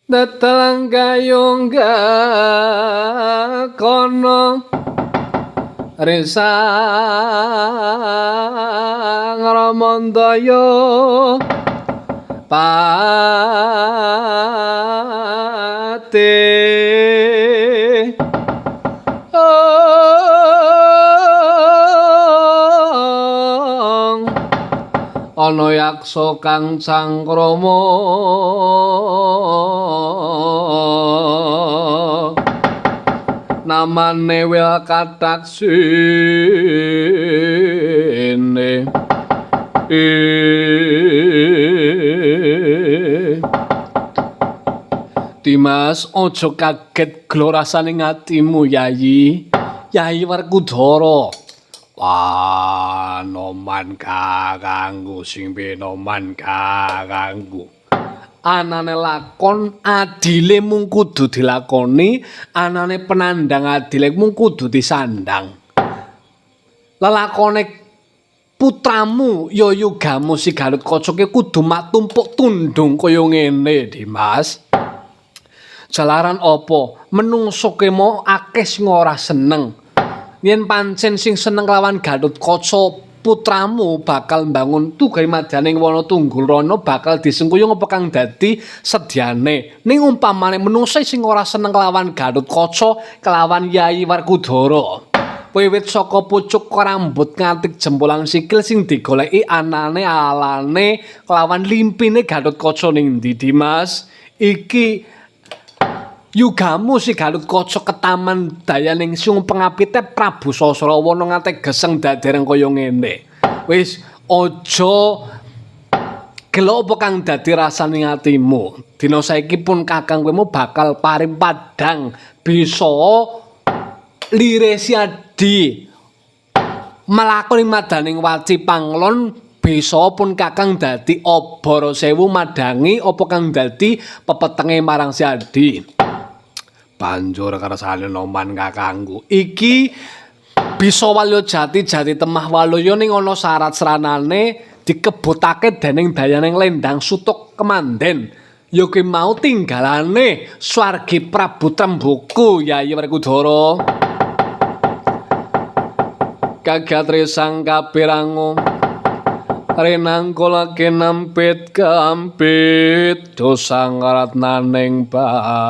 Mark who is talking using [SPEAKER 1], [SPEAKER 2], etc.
[SPEAKER 1] Tetelang gayung kono risang Ramandaya pati ana yaksa kang cangkrama namane Wil Kathak Sine. Dimas, aja kaget glo rasane atimu, Yayi. Yayi Werkudara. Wah, noman kakangku sing penoman kakangku. Anane lakon adile mung kudu dilakoni, anane penandang adile mung kudu disandang. Lelakone putramu ya yugamu si Gatot Kaca ki kudu mak tumpuk tundung kaya ngene, Dimas. Jalaran apa? Menungso ki mau akeh sing ora seneng. Yen pancen sing seneng lawan Gatot Kaca putramu bakal mbangun tugai madyaning wana tunggul rana bakal disengkuyung apa kang dadi sedyane. Ning umpamane menungsa sing ora seneng lawan Gatot Kaca kelawan Yayi Werkudara, wiwit saka pucuk rambut nganti jempolan sikil sing digoleki anane alane kelawan limpine Gatot Kaca ning ndi, Dimas? Iki yugamu si Gatot Kaca ketaman dayaning sung pengapite Prabu Sasrawana nganti geseng dadereng kaya ngene. Wis aja gelo apa kang dadi rasane atimu. Dina saiki pun kakang kowe bakal paring padhang bisa liresi adi mlaku ing madaning waci panglon bisa pun kakang dadi obor sewu madangi apa kang dadi pepetenge marang si Adi. Banjur kersane noman kakangku. Iki bisa walya jati jati temah waluya ning ana syarat sranane dikebutake dening dayaning Lendang Sutuk Kemanden. Ya kuwi mau tinggalane swargi Prabu Trembuku Yayi Werkudara. Kagat resang kapirangu renangkula kinampit kampit dosang ratnaning bawana.